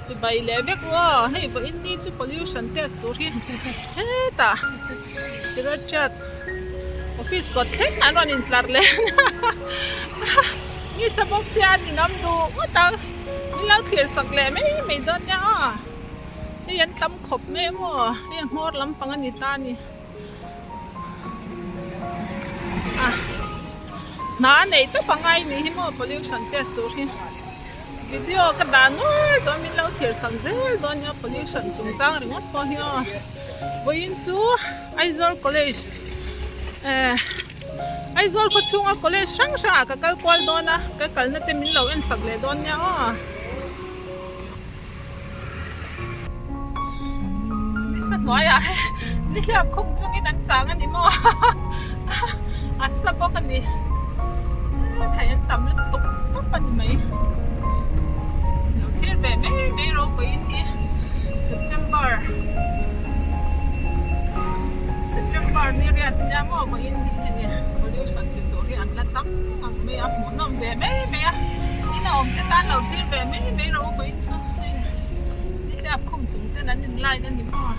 Chibai leh vek u aw, hei vawiin ni chu pollution test tur hi hetah Secretariat office kawt thleng an rawn intlar leh a ni sa bawk sia a ni ngam duh ngawt ang min lo thlir sak leh mai mai dawn nia aw hei an tam khawp mai a maw hei a hmawr lampang a ni ta a ni a hna a neih tawp a ngai ni hi maw pollution test tur hi video ka dah nual dawn min lo thlir sak zel dawn nia pollution chungchang ringawt pawh hi aw vawiin chu Aizawl college eh Aizawl khaw chhunga college hrang hrangah ka kal kual dawn a ka kalna te min lo en sak leh dawn nia aw. Nisa hnuaiah nihliap khum chungin an chang a ni maw a sa bawk a ni thei an tam lutuk tawp a ni mai lo thlir ve mai mai ropuiin hi September September ni riat nia maw vawiin hi hei pollution ti tur hi an la tam ang mai a hmuhnawm ve mai mai a in a awm te tan lo thlir ve mai mai ropuiin chu hei nihliap khum chung ten an in line a ni maw.